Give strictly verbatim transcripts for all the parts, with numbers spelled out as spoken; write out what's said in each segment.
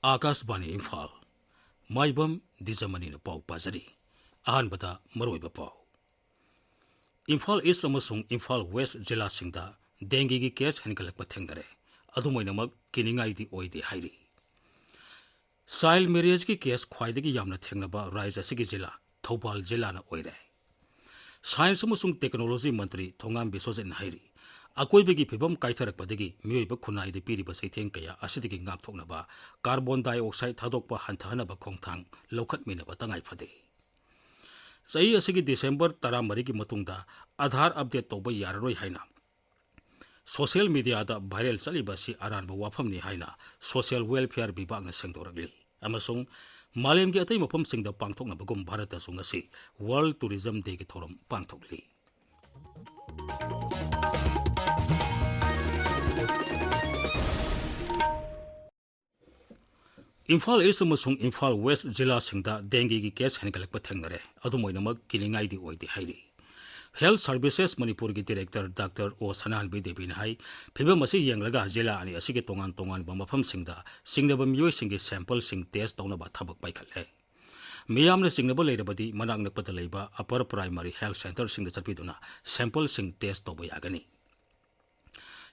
ꯑꯥꯀꯥꯁꯕꯥꯅꯤ ꯏꯝꯐꯥꯜ, ꯃꯥꯏꯕꯝ ꯗꯤꯖꯃꯅꯤꯅ ꯄꯥꯎ ꯄꯥꯖꯔꯤ꯫ ꯑꯍꯥꯟꯕꯗ ꯃꯔꯨꯑꯣꯏꯕ ꯄꯥꯎ꯫ ꯏꯝꯐꯥꯜ ꯏꯁ꯭ꯠ ꯑꯃꯁꯨꯡ ꯏꯝꯐꯥꯜ ꯋꯦꯁ꯭ꯠ ꯖꯤꯂꯥꯁꯤꯡꯗ ꯗꯦꯡꯒꯤꯒꯤ ꯀꯦꯁ ꯍꯦꯟꯒꯠꯂꯛꯄ ꯊꯦꯡꯅꯔꯦ꯫ ꯑꯗꯨꯝ ꯑꯣꯏꯅꯃꯛ ꯀꯤꯅꯤꯡꯉꯥꯏꯗꯤ ꯑꯣꯏꯗꯦ ꯍꯥꯏꯔꯤ꯫ ꯆꯥꯏꯜꯗ ꯃꯦꯔꯦꯖꯀꯤ ꯀꯦꯁ ꯈ꯭ꯋꯥꯏꯗꯒꯤ ꯌꯥꯝꯅ ꯊꯦꯡꯅꯕ ꯔꯥꯖ꯭ꯌ ꯑꯁꯤꯒꯤ ꯖꯤꯂꯥ ꯊꯧꯕꯥꯜ ꯖꯤꯂꯥꯅ ꯑꯣꯏꯔꯦ꯫ ꯁꯥꯏꯟꯁ ꯑꯃꯁꯨꯡ ꯇꯦꯛꯅꯣꯂꯣꯖꯤ ꯃꯟꯇ꯭ꯔꯤ ꯊꯣꯉꯥꯝ ꯕꯤꯁ꯭ꯋꯖꯤꯠꯅ ꯍꯥꯏꯔꯤ, ꯑꯀꯣꯏꯕꯒꯤ ꯐꯤꯕꯝ ꯀꯥꯏꯊꯔꯛꯄꯗꯒꯤ ꯃꯤꯑꯣꯏꯕ ꯈꯨꯟꯅꯥꯏꯗ ꯄꯤꯔꯤꯕ ꯆꯩꯊꯦꯡ ꯀꯌꯥ ꯑꯁꯤꯗꯒꯤ ꯉꯥꯛꯊꯣꯛꯅꯕ ꯀꯥꯔꯕꯣꯟ ꯗꯥꯏꯑꯣꯛꯁꯥꯏꯗ ꯊꯥꯗꯣꯛꯄ ꯍꯟꯊꯍꯟꯅꯕ ꯈꯣꯡꯊꯥꯡ ꯂꯧꯈꯠꯃꯤꯟꯅꯕ ꯇꯉꯥꯏ ꯐꯗꯦ꯫ ꯆꯍꯤ ꯑꯁꯤꯒꯤ ꯗꯤꯁꯦꯝꯕꯔ ꯇꯔꯥꯃꯔꯤꯒꯤ ꯃꯇꯨꯡꯗ ꯑꯥꯙꯥꯔ ꯑꯞꯗꯦꯠ ꯇꯧꯕ ꯌꯥꯔꯔꯣꯏ ꯍꯥꯏꯅ ꯁꯣꯁꯤꯌꯦꯜ ꯃꯤꯗꯤꯌꯥꯗ ꯚꯥꯏꯔꯦꯜ ꯆꯠꯂꯤꯕ ꯑꯁꯤ ꯑꯔꯥꯟꯕ ꯋꯥꯐꯝꯅꯤ ꯍꯥꯏꯅ ꯁꯣꯁꯤꯌꯦꯜ ꯋꯦꯜꯐꯤꯌꯔ ꯕꯤꯚꯥꯒꯅ ꯁꯦꯡꯗꯣꯔꯛꯂꯤ꯫ ꯑꯃꯁꯨꯡ ꯃꯥꯂꯦꯝꯒꯤ ꯑꯇꯩ ꯃꯐꯝꯁꯤꯡꯗ ꯄꯥꯡꯊꯣꯛꯅꯕꯒꯨꯝ ꯚꯥꯔꯠꯇꯁꯨ ꯉꯁꯤ ꯋꯥꯔꯜꯗ ꯇꯨꯔꯤꯖꯝ ꯗꯦꯒꯤ ꯊꯧꯔꯝ ꯄꯥꯡꯊꯣꯛꯂꯤ꯫ ꯏꯝꯐꯥꯜ ꯏꯁ꯭ꯠ ꯑꯃꯁꯨꯡ ꯏꯝꯐꯥꯜ ꯋꯦꯁ꯭ꯠ ꯖꯤꯂꯥꯁꯤꯡꯗ ꯗꯦꯡꯒꯤꯒꯤ ꯀꯦꯁ ꯍꯦꯟꯒꯠꯂꯛꯄ ꯊꯦꯡꯅꯔꯦ꯫ ꯑꯗꯨꯝ ꯑꯣꯏꯅꯃꯛ ꯀꯤꯅꯤꯡꯉꯥꯏꯗꯤ ꯑꯣꯏꯗꯦ ꯍꯥꯏꯔꯤ꯫ ꯍꯦꯜꯊ ꯁꯔꯚꯤꯁꯦꯁ ꯃꯅꯤꯄꯨꯔꯒꯤ ꯗꯤꯔꯦꯛꯇꯔ ꯗꯥꯛꯇꯔ ꯑꯣ ꯁꯅꯥꯍꯟꯕꯤ ꯗꯦꯕꯤꯅ ꯍꯥꯏ, ꯐꯤꯕꯝ ꯑꯁꯤ ꯌꯦꯡꯂꯒ ꯖꯤꯂꯥ ꯑꯅꯤ ꯑꯁꯤꯒꯤ ꯇꯣꯉꯥꯟ ꯇꯣꯉꯥꯟꯕ ꯃꯐꯝꯁꯤꯡꯗ ꯆꯤꯡꯅꯕ ꯃꯤꯑꯣꯏꯁꯤꯡꯒꯤ ꯁꯦꯝꯄꯜꯁꯤꯡ ꯇꯦꯁ ꯇꯧꯅꯕ ꯊꯕꯛ ꯄꯥꯏꯈꯠꯂꯦ꯫ ꯃꯤꯌꯥꯝꯅ ꯆꯤꯡꯅꯕ ꯂꯩꯔꯕꯗꯤ ꯃꯅꯥꯛ ꯅꯛꯄꯗ ꯂꯩꯕ ꯑꯄꯔ ꯄ꯭ꯔꯥꯏꯃꯥꯔꯤ ꯍꯦꯜꯊ ꯁꯦꯟꯇꯔꯁꯤꯡꯗ ꯆꯠꯄꯤꯗꯨꯅ ꯁꯦꯝꯄꯜꯁꯤꯡ ꯇꯦꯁ ꯇꯧꯕ ꯌꯥꯒꯅꯤ꯫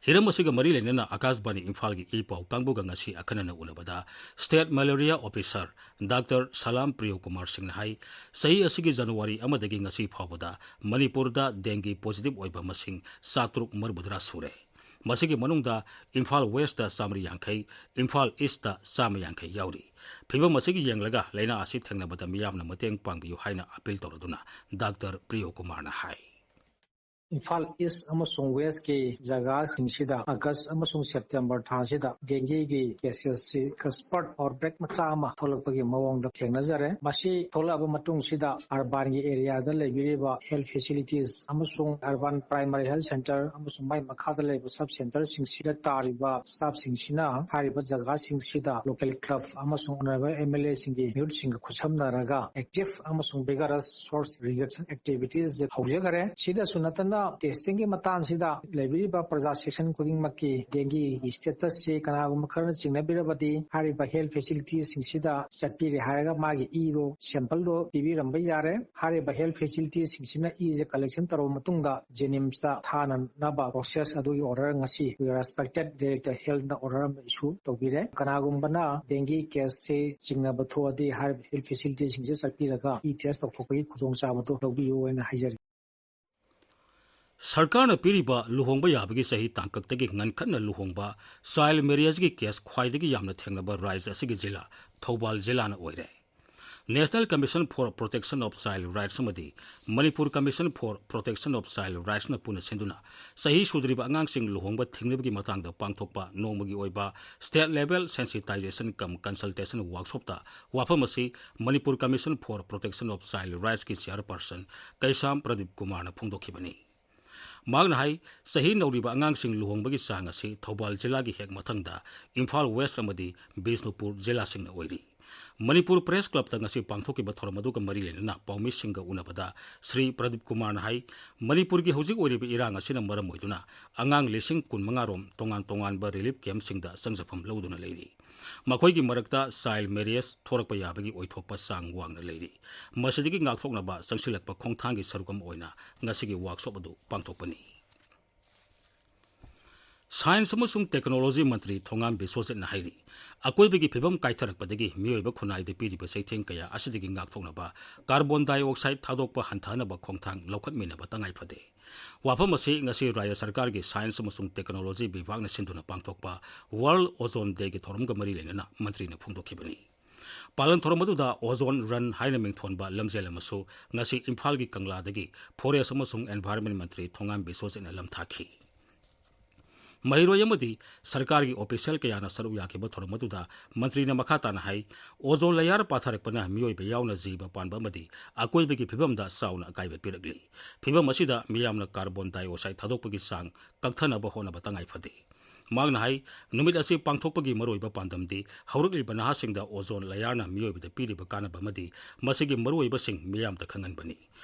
ꯍꯤꯔꯝ ꯑꯁꯤꯒ ꯃꯔꯤ ꯂꯩꯅꯅ ꯑꯥꯀꯥꯁꯕꯥꯅꯤ ꯏꯝꯐꯥꯜꯒꯤ ꯏ ꯄꯥꯎ ꯀꯥꯡꯕꯨꯒ ꯉꯁꯤ ꯑꯈꯟꯅꯅ ꯎꯅꯕꯗ ꯁ꯭ꯇꯦꯠ ꯃꯦꯂꯦꯔꯤꯌꯥ ꯑꯣꯐꯤꯁꯥꯔ ꯗꯥꯛꯇꯔ ꯁꯂꯥꯝ ꯄ꯭ꯔꯤꯌꯣ ꯀꯨꯃꯥꯔ ꯁꯤꯡꯅ ꯍꯥꯏ, ꯆꯍꯤ ꯑꯁꯤꯒꯤ ꯖꯅꯋꯥꯔꯤ ꯑꯃꯗꯒꯤ ꯉꯁꯤ ꯐꯥꯎꯕꯗ ꯃꯅꯤꯄꯨꯔꯗ ꯗꯦꯡꯒꯤ ꯄꯣꯖꯤꯇꯤꯚ ꯑꯣꯏꯕ ꯃꯁꯤꯡ ꯆꯥꯇ꯭ꯔꯨꯛ ꯃꯔꯤꯐꯨꯇꯔꯥ ꯁꯨꯔꯦ꯫ ꯃꯁꯤꯒꯤ ꯃꯅꯨꯡꯗ ꯏꯝꯐꯥꯜ ꯋꯦꯁ꯭ꯠꯇ ꯆꯥꯃꯔꯤ ꯌꯥꯡꯈꯩ, ꯏꯝꯐꯥꯜ ꯏꯁ꯭ꯠꯇ ꯆꯥꯝꯃ ꯌꯥꯡꯈꯩ ꯌꯥꯎꯔꯤ꯫ ꯐꯤꯕꯝ ꯑꯁꯤꯒꯤ ꯌꯦꯡꯂꯒ ꯂꯥꯏꯅꯥ ꯑꯁꯤ ꯊꯦꯡꯅꯕꯗ ꯃꯤꯌꯥꯝꯅ ꯃꯇꯦꯡ ꯄꯥꯡꯕꯤꯌꯨ ꯍꯥꯏꯅ ꯑꯄꯤꯜ ꯇꯧꯔꯗꯨꯅ ꯗꯥꯛꯇꯔ ꯄ꯭ꯔꯤꯌꯣ ꯀꯨꯃꯥꯔꯅ ꯍꯥꯏ꯫ ꯏꯝꯐꯥꯜ ꯏꯁ꯭ꯠ ꯑꯃꯁꯨꯡ ꯋꯦꯁ꯭ꯠꯀꯤ ꯖꯒꯥꯁꯤꯡꯁꯤꯗ ꯑꯥꯒꯁ꯭ꯠ ꯑꯃꯁꯨꯡ ꯁꯦꯞꯇꯦꯝꯕꯔ ꯊꯥꯁꯤꯗ ꯗꯦꯡꯒꯤꯒꯤ ꯀꯦꯁꯦꯁꯁꯤ ꯑꯦꯛꯁꯄꯔꯠ ꯑꯥꯎꯠꯕ꯭ꯔꯦꯛ ꯃꯆꯥ ꯑꯃ ꯊꯣꯛꯂꯛꯄꯒꯤ ꯃꯑꯣꯡꯗ ꯊꯦꯡꯅꯖꯔꯦ꯫ ꯃꯁꯤ ꯊꯣꯛꯂꯛꯑꯕ ꯃꯇꯨꯡꯁꯤꯗ ꯑꯔꯕꯥꯟꯒꯤ ꯑꯦꯔꯤꯌꯥꯗ ꯂꯩꯕꯤꯔꯤꯕ ꯍꯦꯜꯊ ꯐꯦꯁꯤꯂꯤꯇꯤꯁ ꯑꯃꯁꯨꯡ ꯑꯔꯕꯥꯟ ꯄ꯭ꯔꯥꯏꯃꯥꯔꯤ ꯍꯦꯜꯊ ꯁꯦꯟꯇꯔ ꯑꯃꯁꯨꯡ ꯃꯥꯏ ꯃꯈꯥꯗ ꯂꯩꯕ ꯁꯕ ꯁꯦꯟꯇꯔꯁꯤꯡꯁꯤꯗ ꯇꯥꯔꯤꯕ ꯁ꯭ꯇꯥꯐꯁꯤꯡꯁꯤꯅ ꯍꯥꯏꯔꯤꯕ ꯖꯒꯥꯁꯤꯡꯁꯤꯗ ꯂꯣꯀꯦꯜ ꯀ꯭ꯂꯕ ꯑꯃꯁꯨꯡ ꯑꯣꯅꯔꯦꯕꯜ ꯑꯦꯝ ꯑꯦꯜ ꯑꯦꯁꯤꯡꯒꯤ ꯃꯤꯍꯨꯠꯁꯤꯡꯒ ꯈꯨꯠꯁꯝꯅꯔꯒ ꯑꯦꯛꯇꯤꯚ ꯑꯃꯁꯨꯡ ꯚꯤꯒꯔꯁ ꯁꯣꯔꯁ ꯔꯤꯗꯛꯁꯟ ꯑꯦꯛꯇꯤꯚꯤꯇꯤꯁ ꯍꯧꯖꯈ꯭ꯔꯦ꯫ ꯁꯤꯗꯁꯨ ꯅꯠꯇꯅ ꯇꯦꯁꯇꯤꯡꯒꯤ ꯃꯇꯥꯡꯁꯤꯗ ꯂꯩꯕꯤꯔꯤꯕ ꯄ꯭ꯔꯖꯥ ꯁꯦꯛꯁꯟ ꯈꯨꯗꯤꯡꯃꯛꯀꯤ ꯗꯦꯡꯒꯤꯒꯤ ꯁ꯭ꯇꯦꯇꯁꯁꯤ ꯀꯅꯥꯒꯨꯝꯕ ꯈꯔꯅ ꯆꯤꯡꯅꯕꯤꯔꯕꯗꯤ, ꯍꯥꯏꯔꯤꯕ ꯍꯦꯜꯊ ꯐꯦꯁꯤꯂꯤꯇꯤꯁꯤꯡꯁꯤꯗ ꯆꯠꯄꯤꯔꯦ ꯍꯥꯏꯔꯒ ꯃꯥꯒꯤ ꯏꯗꯣ, ꯁꯦꯝꯄꯜꯗꯣ ꯄꯤꯕꯤꯔꯝꯕ ꯌꯥꯔꯦ꯫ ꯍꯥꯏꯔꯤꯕ ꯍꯦꯜꯊ ꯐꯦꯁꯤꯂꯤꯇꯤꯁꯤꯡꯁꯤꯅ ꯏꯁꯦ ꯀꯂꯦꯛꯁꯟ ꯇꯧꯔꯕ ꯃꯇꯨꯡꯗ ꯖꯦꯅꯤꯝꯁꯇ ꯊꯥꯅꯅꯕ ꯄ꯭ꯔꯣꯁꯦꯁ ꯑꯗꯨꯒꯤ ꯑꯣꯔꯗꯔ ꯉꯁꯤ ꯑꯩꯈꯣꯏ ꯔꯦꯁꯄꯦꯛꯇꯦꯠ ꯗꯥꯏꯔꯦꯛꯇꯔ ꯍꯦꯜꯊꯅ ꯑꯣꯔꯗꯔ ꯑꯃ ꯏꯁꯨ ꯇꯧꯕꯤꯔꯦ꯫ ꯀꯅꯥꯒꯨꯝꯕꯅ ꯗꯦꯡꯒꯤ ꯀꯦꯁꯁꯦ ꯆꯤꯡꯅꯕ ꯊꯣꯛꯑꯗꯤ, ꯍꯥꯏꯔꯤꯕ ꯍꯦꯜꯊ ꯐꯦꯁꯤꯂꯤꯇꯤꯁꯤꯡꯁꯦ ꯆꯠꯄꯤꯔꯒ ꯏ ꯇꯦꯁ ꯇꯧꯊꯣꯛꯄꯒꯤ ꯈꯨꯗꯣꯡꯆꯥꯕꯗꯨ ꯂꯧꯕꯤꯌꯨ ꯍꯥꯏꯅ ꯍꯥꯏꯖꯔꯤ꯫ ꯁꯔꯀꯥꯔꯅ ꯄꯤꯔꯤꯕ ꯂꯨꯍꯣꯡꯕ ꯌꯥꯕꯒꯤ ꯆꯍꯤ ꯇꯥꯡꯀꯛꯇꯒꯤ ꯉꯟꯈꯠꯅ ꯂꯨꯍꯣꯡꯕ, ꯆꯥꯏꯜ ꯃꯦꯔꯤꯌꯦꯖꯀꯤ ꯀꯦꯁ ꯈ꯭ꯋꯥꯏꯗꯒꯤ ꯌꯥꯝꯅ ꯊꯦꯡꯅꯕ ꯔꯥꯏꯖ ꯑꯁꯤꯒꯤ ꯖꯤꯂꯥ ꯊꯧꯕꯥꯜ ꯖꯤꯂꯥꯅ ꯑꯣꯏꯔꯦ꯫ National Commission for Protection of Child Rights ꯑꯃꯗꯤ Manipur Commission for Protection of Child Rightsꯅ ꯄꯨꯟꯅ ꯁꯤꯟꯗꯨꯅ ꯆꯍꯤ ꯁꯨꯗ꯭ꯔꯤꯕ ꯑꯉꯥꯡꯁꯤꯡ ꯂꯨꯍꯣꯡꯕ ꯊꯤꯡꯅꯕꯒꯤ ꯃꯇꯥꯡꯗ ꯄꯥꯡꯊꯣꯛꯄ ꯅꯣꯡꯃꯒꯤ ꯑꯣꯏꯕ state level sensitization cum consultation workshopꯇ ꯋꯥꯐꯝ ꯑꯁꯤ Manipur Commission for Protection of Child Rightsꯀꯤ chairperson ꯀꯩꯁꯥꯝ ꯄ꯭ꯔꯗꯤꯞ ꯀꯨꯃꯥꯔꯅ ꯐꯣꯡꯗꯣꯛꯈꯤꯕꯅꯤ꯫ ꯃꯍꯥꯛꯅ ꯍꯥꯏ, ꯆꯍꯤ ꯅꯧꯔꯤꯕ ꯑꯉꯥꯡꯁꯤꯡ ꯂꯨꯍꯣꯡꯕꯒꯤ ꯆꯥꯡ ꯑꯁꯤ ꯊꯧꯕꯥꯜ ꯖꯤꯂꯥꯒꯤ ꯍꯦꯛ ꯃꯊꯪꯗ ꯏꯝꯐꯥꯜ ꯋꯦꯁ ꯑꯃꯗꯤ ꯕꯤꯁꯅꯨꯄꯨꯔ ꯖꯤꯂꯥꯁꯤꯡꯅ ꯑꯣꯏꯔꯤ꯫ ꯃꯅꯤꯄꯨꯔ ꯄ꯭ꯔꯦꯁ ꯀ꯭ꯂꯕꯇ ꯉꯁꯤ ꯄꯥꯡꯊꯣꯛꯈꯤꯕ ꯊꯧꯔꯝ ꯑꯗꯨꯒ ꯃꯔꯤ ꯂꯩꯅꯅ ꯄꯥꯎꯃꯤꯁꯤꯡꯒ ꯎꯅꯕꯗ ꯁ꯭ꯔꯤ ꯄ꯭ꯔꯗꯤꯞ ꯀꯨꯃꯥꯔꯅ ꯍꯥꯏ, ꯃꯅꯤꯄꯨꯔꯒꯤ ꯍꯧꯖꯤꯛ ꯑꯣꯏꯔꯤꯕ ꯏꯔꯥꯡ ꯑꯁꯤꯅ ꯃꯔꯝ ꯑꯣꯏꯗꯨꯅ ꯑꯉꯥꯡ ꯂꯤꯁꯤꯡ ꯀꯨꯟ ꯃꯉꯥ ꯔꯣꯝ ꯇꯣꯉꯥꯟ ꯇꯣꯉꯥꯟꯕ ꯔꯤꯂꯤꯐ ꯀꯦꯝꯞꯁꯤꯡꯗ ꯆꯪꯖꯐꯝ ꯂꯧꯗꯨꯅ ꯂꯩꯔꯤ꯫ ꯃꯈꯣꯏꯒꯤ ꯃꯔꯛꯇ ꯆꯥꯏꯜ ꯃꯦꯔꯤꯌꯦꯖ ꯊꯣꯔꯛꯄ ꯌꯥꯕꯒꯤ ꯑꯣꯏꯊꯣꯛꯄ ꯆꯥꯡ ꯋꯥꯡꯅ ꯂꯩꯔꯤ꯫ ꯃꯁꯤꯗꯒꯤ ꯉꯥꯛꯊꯣꯛꯅꯕ ꯆꯪꯁꯤꯜꯂꯛꯄ ꯈꯣꯡꯊꯥꯡꯒꯤ ꯁꯔꯨꯛ ꯑꯃ ꯑꯣꯏꯅ ꯉꯁꯤꯒꯤ ꯋꯥꯔꯛꯁꯣꯞ ꯑꯗꯨ ꯄꯥꯡꯊꯣꯛꯄꯅꯤ꯫ ꯁꯥꯏꯟꯁ ꯑꯃꯁꯨꯡ ꯇꯦꯛꯅꯣꯂꯣꯖꯤ ꯃꯟꯇ꯭ꯔꯤ ꯊꯣꯉꯥꯝ ꯕꯤꯁ꯭ꯋꯖꯤꯠꯅ ꯍꯥꯏꯔꯤ, ꯑꯀꯣꯏꯕꯒꯤ ꯐꯤꯕꯝ ꯀꯥꯏꯊꯔꯛꯄꯗꯒꯤ ꯃꯤꯑꯣꯏꯕ ꯈꯨꯟꯅꯥꯏꯗ ꯄꯤꯔꯤꯕ ꯆꯩꯊꯦꯡ ꯀꯌꯥ ꯑꯁꯤꯗꯒꯤ ꯉꯥꯛꯊꯣꯛꯅꯕ ꯀꯥꯔꯕꯣꯟ ꯗꯥꯏꯑꯣꯛꯁꯥꯏꯗ ꯊꯥꯗꯣꯛꯄ ꯍꯟꯊꯍꯟꯅꯕ ꯈꯣꯡꯊꯥꯡ ꯂꯧꯈꯠꯃꯤꯟꯅꯕ ꯇꯉꯥꯏ ꯐꯗꯦ꯫ ꯋꯥꯐꯝ ꯑꯁꯤ ꯉꯁꯤ ꯔꯥꯖ꯭ꯌ ꯁꯔꯀꯥꯔꯒꯤ ꯁꯥꯏꯟꯁ ꯑꯃꯁꯨꯡ ꯇꯦꯛꯅꯣꯂꯣꯖꯤ ꯕꯤꯚꯥꯒꯅ ꯁꯤꯟꯗꯨꯅ ꯄꯥꯡꯊꯣꯛꯄ World Ozone Dayꯒꯤ ꯊꯧꯔꯝꯒ ꯃꯔꯤ ꯂꯩꯅꯅ ꯃꯟꯇ꯭ꯔꯤꯅ ꯐꯣꯡꯗꯣꯛꯈꯤꯕꯅꯤ꯫ ꯄꯥꯂꯟ ꯊꯧꯔꯝ ꯑꯗꯨꯗ Ozone Run ꯍꯥꯏꯅ ꯃꯤꯡꯊꯣꯟꯕ ꯂꯝꯖꯦꯜ ꯑꯃꯁꯨ ꯉꯁꯤ ꯏꯝꯐꯥꯜꯒꯤ ꯀꯪꯂꯥꯗꯒꯤ ꯐꯣꯔꯦꯁ ꯑꯃꯁꯨꯡ ꯑꯦꯟꯚꯥꯏꯔꯟꯃꯦꯟ ꯃꯟꯇ꯭ꯔꯤ ꯊꯣꯉꯥꯝ ꯕꯤꯁ꯭ꯋꯖꯤꯠꯅ ꯂꯝꯊꯥꯈꯤ꯫ ꯃꯍꯩꯔꯣꯏ ꯑꯃꯗꯤ ꯁꯔꯀꯥꯔꯒꯤ ꯑꯣꯐꯤꯁꯤꯌꯦꯜ ꯀꯌꯥꯅ ꯁꯔꯨꯛ ꯌꯥꯈꯤꯕ ꯊꯧꯔꯝ ꯑꯗꯨꯗ ꯃꯟꯇ꯭ꯔꯤꯅ ꯃꯈꯥ ꯇꯥꯅ ꯍꯥꯏ, ꯑꯣꯖꯣꯟ ꯂꯌꯥꯔ ꯄꯥꯊꯔꯛꯄꯅ ꯃꯤꯑꯣꯏꯕ ꯌꯥꯎꯅ ꯖꯤꯕ ꯄꯥꯟꯕ ꯑꯃꯗꯤ ꯑꯀꯣꯏꯕꯒꯤ ꯐꯤꯕꯝꯗ ꯆꯥꯎꯅ ꯑꯀꯥꯏꯕ ꯄꯤꯔꯛꯂꯤ꯫ ꯐꯤꯕꯝ ꯑꯁꯤꯗ ꯃꯤꯌꯥꯝꯅ ꯀꯥꯔꯕꯣꯟ ꯗꯥꯏꯑꯣꯛꯁꯥꯏꯗ ꯊꯥꯗꯣꯛꯄꯒꯤ ꯆꯥꯡ ꯀꯛꯊꯅꯕ ꯍꯣꯠꯅꯕ ꯇꯉꯥꯏ ꯐꯗꯦ꯫ ꯃꯍꯥꯛꯅ ꯍꯥꯏ, ꯅꯨꯃꯤꯠ ꯑꯁꯤ ꯄꯥꯡꯊꯣꯛꯄꯒꯤ ꯃꯔꯨꯑꯣꯏꯕ ꯄꯥꯟꯗꯝꯗꯤ ꯍꯧꯔꯛꯂꯤꯕ ꯅꯍꯥꯁꯤꯡꯗ ozone layerꯅ ꯃꯤꯑꯣꯏꯕꯗ ꯄꯤꯔꯤꯕ ꯀꯥꯟꯅꯕ ꯑꯃꯗꯤ ꯃꯁꯤꯒꯤ ꯃꯔꯨꯑꯣꯏꯕꯁꯤꯡ ꯃꯤꯌꯥꯝꯗ ꯈꯪꯍꯟꯕꯅꯤ꯫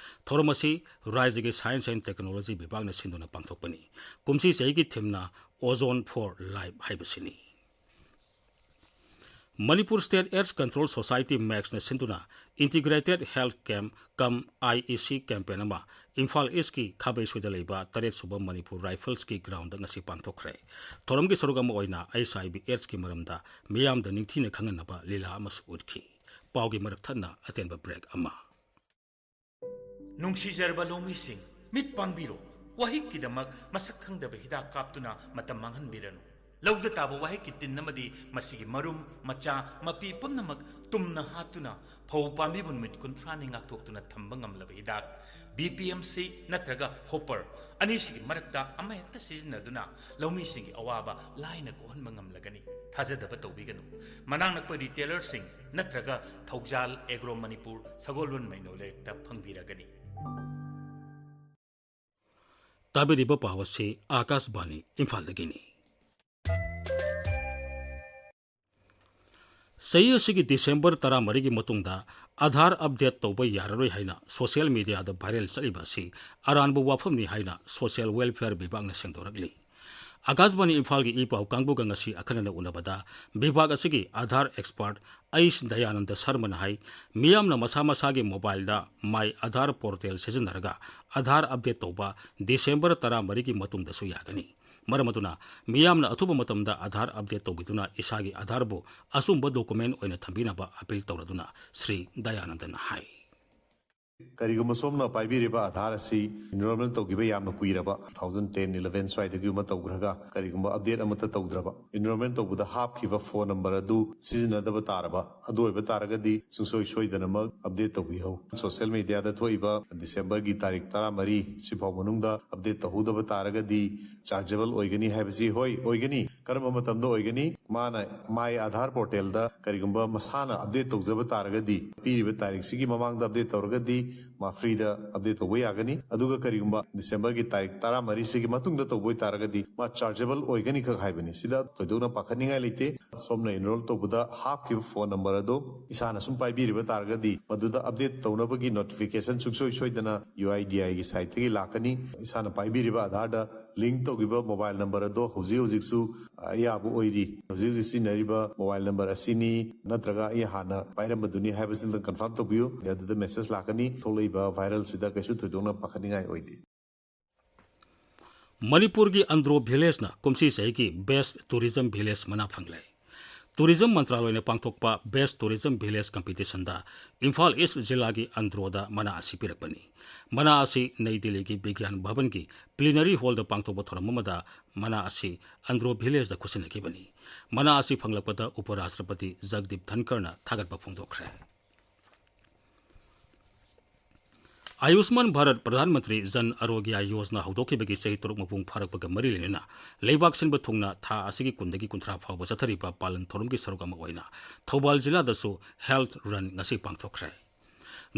ꯊꯧꯔꯝ ꯑꯁꯤ ꯔꯥꯖ꯭ꯌꯒꯤ Science and Technology ꯕꯤꯚꯥꯒꯅ ꯁꯤꯟꯗꯨꯅ ꯄꯥꯡꯊꯣꯛꯄꯅꯤ꯫ ꯀꯨꯝꯁꯤ ꯆꯍꯤꯒꯤ themeꯅ Ozone for Life ꯍꯥꯏꯕꯁꯤꯅꯤ꯫ Manipur State AIDS Control Society, MACSꯅ ꯁꯤꯟꯗꯨꯅ Integrated Health Camp cum IEC campaign ꯑꯃ ꯏꯝꯐꯥꯜ Eastꯀꯤ ꯈꯥꯕꯩꯁꯣꯏꯗ ꯂꯩꯕ ꯇꯔꯦꯠ ꯁꯨꯕ ꯃꯅꯤꯄꯨꯔ Riflesꯀꯤ groundꯗ ꯉꯁꯤ ꯄꯥꯡꯊꯣꯛꯈ꯭ꯔꯦ꯫ ꯊꯧꯔꯝꯒꯤ ꯁꯔꯨꯛ ꯑꯃ ꯑꯣꯏꯅ HIV AIDSꯀꯤ ꯃꯔꯝꯗ ꯃꯤꯌꯥꯝꯗ ꯅꯤꯡꯊꯤꯅ ꯈꯪꯍꯟꯅꯕ ꯂꯤꯂꯥ ꯑꯃꯁꯨ ꯎꯠꯈꯤ꯫ ꯄꯥꯎꯒꯤ ꯃꯔꯛ ꯊꯠꯅ ꯑꯇꯦꯟꯕ break ꯑꯃ꯫ ꯅꯨꯡꯁꯤꯖꯔꯕ ꯂꯧꯃꯤꯁꯤꯡ, ꯃꯤꯠ ꯄꯥꯡꯕꯤꯔꯣ꯫ ꯋꯥꯍꯤꯛꯀꯤꯗꯃꯛ ꯃꯁꯛ ꯈꯪꯗꯕ ꯍꯤꯗꯥꯛ ꯀꯥꯞꯇꯨꯅ ꯃꯇꯝ ꯃꯥꯡꯍꯟꯕꯤꯔꯅꯨ꯫ ꯂꯧꯗ ꯇꯥꯕ ꯋꯥꯍꯤꯛꯀꯤ ꯇꯤꯟ ꯑꯃꯗꯤ ꯃꯁꯤꯒꯤ ꯃꯔꯨꯝ, ꯃꯆꯥ, ꯃꯄꯤ ꯄꯨꯝꯅꯃꯛ ꯇꯨꯝꯅ ꯍꯥꯠꯇꯨꯅ ꯐꯧ ꯄꯥꯝꯕꯤꯕꯨ ꯅꯨꯃꯤꯠ ꯀꯨꯟꯊ꯭ꯔꯥꯅꯤ ꯉꯥꯛꯊꯣꯛꯇꯨꯅ ꯊꯝꯕ ꯉꯝꯂꯕ ꯍꯤꯗꯥꯛ, BPMC ꯅꯠꯇ꯭ꯔꯒ hopper ꯑꯅꯤꯁꯤꯒꯤ ꯃꯔꯛꯇ ꯑꯃꯍꯦꯛꯇ ꯁꯤꯖꯤꯟꯅꯗꯨꯅ ꯂꯧꯃꯤꯁꯤꯡꯒꯤ ꯑꯋꯥꯕ ꯂꯥꯏꯅ ꯀꯣꯛꯍꯟꯕ ꯉꯝꯂꯒꯅꯤ꯫ ꯊꯥꯖꯗꯕ ꯇꯧꯕꯤꯒꯅꯨ꯫ ꯃꯅꯥꯛ ꯅꯛꯄ retailerꯁꯤꯡ ꯅꯠꯇ꯭ꯔꯒ ꯊꯧꯖꯥꯜ Agro ꯃꯅꯤꯄꯨꯔ ꯁꯒꯣꯜꯕꯟ ꯃꯩꯅꯧ ꯂꯩꯔꯛꯇ ꯐꯪꯕꯤꯔꯒꯅꯤ꯫ ꯇꯥꯕꯤꯔꯤꯕ ꯄꯥꯎ ꯑꯁꯤ ꯑꯥꯀꯥꯁꯕꯥꯅꯤ ꯏꯝꯐꯥꯜꯗꯒꯤꯅꯤ꯫ ꯆꯍꯤ ꯑꯁꯤꯒꯤ ꯗꯤꯁꯦꯝꯕꯔ ꯇꯔꯥꯃꯔꯤꯒꯤ ꯃꯇꯨꯡꯗ ꯑꯥꯙꯥꯔ update ꯇꯧꯕ ꯌꯥꯔꯔꯣꯏ ꯍꯥꯏꯅ social mediaꯗ viral ꯆꯠꯂꯤꯕ ꯑꯁꯤ ꯑꯔꯥꯟꯕ ꯋꯥꯐꯝꯅꯤ ꯍꯥꯏꯅ Social Welfare ꯕꯤꯚꯥꯒꯅ ꯁꯦꯡꯗꯣꯔꯛꯂꯤ꯫ ꯑꯥꯀꯥꯁꯕꯥꯅꯤ ꯏꯝꯐꯥꯜꯒꯤ ꯏ ꯄꯥꯎ ꯀꯥꯡꯕꯨꯒ ꯉꯁꯤ ꯑꯈꯟꯅꯅ ꯎꯅꯕꯗ ꯕꯤꯚꯥꯒ ꯑꯁꯤꯒꯤ ꯑꯥꯙꯥꯔ expert ꯑꯩꯁ ꯗꯌꯥꯅꯟꯗ ꯁꯔꯃꯅ ꯍꯥꯏ, ꯃꯤꯌꯥꯝꯅ ꯃꯁꯥ ꯃꯁꯥꯒꯤ mobileꯗ My Aadhaar portal ꯁꯤꯖꯤꯟꯅꯔꯒ ꯑꯥꯙꯥꯔ update ꯇꯧꯕ ꯗꯤꯁꯦꯝꯕꯔ ꯇꯔꯥꯃꯔꯤꯒꯤ ꯃꯇꯨꯡꯗꯁꯨ ꯌꯥꯒꯅꯤ꯫ ꯃꯔꯝ ꯑꯗꯨꯅ ꯃꯤꯌꯥꯝꯅ ꯑꯊꯨꯕ ꯃꯇꯝꯗ ꯑꯥꯙꯥꯔ update ꯇꯧꯕꯤꯗꯨꯅ ꯏꯁꯥꯒꯤ ꯑꯥꯙꯥꯔꯕꯨ ꯑꯆꯨꯝꯕ document ꯑꯣꯏꯅ ꯊꯝꯕꯤꯅꯕ appeal ꯇꯧꯔꯗꯨꯅ ꯁ꯭ꯔꯤ ꯗꯌꯥꯅꯟꯗꯅ ꯍꯥꯏ꯫ ꯀꯔꯤꯒꯨꯝꯕ ꯁꯣꯝꯅ ꯄꯥꯏꯕꯤꯔꯤꯕ ꯑꯥꯙꯥꯔ ꯑꯁꯤ enrollment ꯇꯧꯈꯤꯕ ꯌꯥꯝꯅ ꯀꯨꯏꯔꯕ, two thousand ten eleven ꯁ꯭ꯋꯥꯏꯗꯒꯤ ꯑꯃ ꯇꯧꯈ꯭ꯔꯒ ꯀꯔꯤꯒꯨꯝꯕ update ꯑꯃꯠꯇ ꯇꯧꯗ꯭ꯔꯕ, enrollment ꯇꯧꯕꯗ ꯍꯥꯞꯈꯤꯕ phone number ꯑꯗꯨ ꯁꯤꯖꯤꯟꯅꯗꯕ ꯇꯥꯔꯕ, ꯑꯗꯨ ꯑꯣꯏꯕ ꯇꯥꯔꯒꯗꯤ ꯁꯨꯡꯁꯣꯏ ꯁꯣꯏꯗꯅꯃꯛ update ꯇꯧꯕꯤꯍꯧ꯫ Social mediaꯗ ꯊꯣꯛꯏꯕ ꯗꯤꯁꯦꯝꯕꯔꯒꯤ ꯇꯥꯔꯤꯛ ꯇꯔꯥꯃꯔꯤ ꯁꯤꯐꯥꯎ ꯃꯅꯨꯡꯗ update ꯇꯧꯍꯧꯗꯕ ꯇꯥꯔꯒꯗꯤ chargeable ꯑꯣꯏꯒꯅꯤ ꯍꯥꯏꯕꯁꯤ, ꯍꯣꯏ, ꯑꯣꯏꯒꯅꯤ꯫ ꯀꯔꯝꯕ ꯃꯇꯝꯗ ꯑꯣꯏꯒꯅꯤ? ꯃꯥꯅ My Aadhaar portalꯗ ꯀꯔꯤꯒꯨꯝꯕ ꯃꯁꯥꯅ update ꯇꯧꯖꯕ ꯇꯥꯔꯒꯗꯤ, ꯄꯤꯔꯤꯕ ꯇꯥꯔꯤꯛꯁꯤꯒꯤ ꯃꯃꯥꯡꯗ update ꯇꯧꯔꯒꯗꯤ ꯃꯥ ꯐ꯭ꯔꯤꯗ ꯑꯞꯗꯦꯠ ꯇꯧꯕ ꯌꯥꯒꯅꯤ꯫ ꯑꯗꯨꯒ ꯀꯔꯤꯒꯨꯝꯕ ꯗꯤꯁꯦꯝꯕꯔꯒꯤ ꯇꯥꯔꯤꯛ ꯇꯔꯥꯃꯔꯤꯁꯤꯒꯤ ꯃꯇꯨꯡꯗ ꯇꯧꯕ ꯑꯣꯏꯇꯥꯔꯒꯗꯤ ꯃꯥ ꯆꯥꯔꯖꯦꯕꯜ ꯑꯣꯏꯒꯅꯤ ꯈꯛ ꯍꯥꯏꯕꯅꯤ꯫ ꯁꯤꯗ ꯊꯣꯏꯗꯣꯛꯅ ꯄꯥꯈꯠꯅꯤꯡꯉꯥꯏ ꯂꯩꯇꯦ꯫ ꯁꯣꯝꯅ ꯏꯟꯔꯣꯜ ꯇꯧꯕꯗ ꯍꯥꯞꯈꯤꯕ ꯐꯣꯟ ꯅꯝꯕꯔ ꯑꯗꯣ ꯏꯁꯥꯅ ꯁꯨꯝ ꯄꯥꯏꯕꯤꯔꯤꯕ ꯇꯥꯔꯒꯗꯤ ꯃꯗꯨꯗ ꯑꯞꯗꯦꯠ ꯇꯧꯅꯕꯒꯤ ꯅꯣꯇꯤꯐꯤꯀꯦꯁꯟ ꯁꯨꯡꯁꯣꯏ ꯁꯣꯏꯗꯅ ꯌꯨ ꯑꯥꯏ ꯗꯤ ꯑꯥꯏꯒꯤ ꯁꯥꯏꯠꯇꯒꯤ ꯂꯥꯛꯀꯅꯤ꯫ ꯏꯁꯥꯅ ꯄꯥꯏꯕꯤꯔꯤꯕ ꯑꯙꯥꯔꯗ ꯂꯤꯡ ꯇꯧꯈꯤꯕ ꯃꯣꯕꯥꯏꯜ ꯅꯝꯕꯔ ꯑꯗꯣ ꯍꯧꯖꯤꯛ ꯍꯧꯖꯤꯛꯁꯨ ꯑꯌꯥꯕ ꯑꯣꯏꯔꯤ꯫ ꯍꯧꯖꯤꯛ ꯍꯧꯖꯤꯛ ꯁꯤꯖꯤꯟꯅꯔꯤꯕ ꯃꯣꯕꯥꯏꯜ ꯅꯝꯕꯔ ꯑꯁꯤꯅꯤ ꯅꯠꯇ꯭ꯔꯒ ꯑꯩ ꯍꯥꯟꯅ ꯄꯥꯏꯔꯝꯕꯗꯨꯅꯤ ꯍꯥꯏꯕꯁꯤꯗ ꯀꯟꯐꯥꯔꯝ ꯇꯧꯕꯤꯌꯨ꯫ ꯑꯗꯨꯗ ꯃꯦꯁꯦꯖ ꯂꯥꯛꯀꯅꯤ꯫ ꯊꯣꯛꯂꯛꯏꯕ ꯚꯥꯏꯔꯦꯜꯁꯤꯗ ꯀꯩꯁꯨ ꯊꯣꯏꯗꯣꯛꯅ ꯄꯥꯈꯠꯅꯤꯡꯉꯥꯏ ꯑꯣꯏꯗꯦ꯫ ꯃꯅꯤꯄꯨꯔꯒꯤ ꯑꯟꯗ꯭ꯔꯣ ꯚꯤꯂꯦꯖꯅ ꯀꯨꯝꯁꯤ ꯆꯍꯤꯒꯤ ꯕꯦꯁ ꯇꯨꯔꯤꯖꯝ ꯚꯤꯂꯦꯖ ꯃꯅꯥ ꯐꯪꯂꯦ꯫ ꯇꯨꯔꯤꯖꯝ ꯃꯟꯇ꯭ꯔꯥꯂꯣꯏꯅ ꯄꯥꯡꯊꯣꯛꯄ ꯕꯦꯁ ꯇꯨꯔꯤꯖꯝ ꯚꯤꯂꯦꯖ ꯀꯝꯄꯤꯇꯤꯁꯟꯗ ꯏꯝꯐꯥꯜ ꯏꯁ ꯖꯤꯂꯥꯒꯤ ꯑꯟꯗ꯭ꯔꯣꯗ ꯃꯅꯥ ꯑꯁꯤ ꯄꯤꯔꯛꯄꯅꯤ꯫ ꯃꯅꯥ ꯑꯁꯤ ꯅꯩ ꯗꯤꯜꯂꯤꯒꯤ ꯕꯤꯒ꯭ꯌꯥꯟ ꯚꯕꯟꯒꯤ ꯄ꯭ꯂꯤꯅꯔꯤ ꯍꯣꯜꯗ ꯄꯥꯡꯊꯣꯛꯄ ꯊꯧꯔꯝ ꯑꯃꯗ ꯃꯅꯥ ꯑꯁꯤ ꯑꯟꯗ꯭ꯔꯣ ꯚꯤꯂꯦꯖꯗ ꯈꯨꯠꯁꯤꯟꯅꯈꯤꯕꯅꯤ꯫ ꯃꯅꯥ ꯑꯁꯤ ꯐꯪꯂꯛꯄꯗ ꯎꯄꯔꯥꯁꯇ꯭ꯔꯄꯇꯤ ꯖꯒꯗꯤꯞ ꯙꯟꯀꯔꯅ ꯊꯥꯒꯠꯄ ꯐꯣꯡꯗꯣꯛꯈ꯭ꯔꯦ꯫ ꯑꯌꯨꯁꯃꯥꯟ ꯚꯥꯔꯠ ꯄ꯭ꯔꯙꯥꯟ ꯃꯟꯇ꯭ꯔꯤ ꯖꯟ ꯑꯔꯣꯒ꯭ꯌ ꯌꯣꯖꯅꯥ ꯍꯧꯗꯣꯛꯈꯤꯕꯒꯤ ꯆꯍꯤ ꯇꯔꯨꯛ ꯃꯄꯨꯡ ꯐꯥꯔꯛꯄꯒ ꯃꯔꯤ ꯂꯩꯅꯅ ꯂꯩꯕꯥꯛ ꯁꯤꯟꯕ ꯊꯨꯡꯅ ꯊꯥ ꯑꯁꯤꯒꯤ ꯀꯨꯟꯗꯒꯤ ꯀꯨꯟꯊ꯭ꯔꯥ ꯐꯥꯎꯕ ꯆꯠꯊꯔꯤꯕ ꯄꯥꯂꯟ ꯊꯧꯔꯝꯒꯤ ꯁꯔꯨꯛ ꯑꯃ ꯑꯣꯏꯅ ꯊꯧꯕꯥꯜ ꯖꯤꯂꯥꯗꯁꯨ ꯍꯦꯜꯊ ꯔꯟ ꯉꯁꯤ ꯄꯥꯡꯊꯣꯛꯈ꯭ꯔꯦ꯫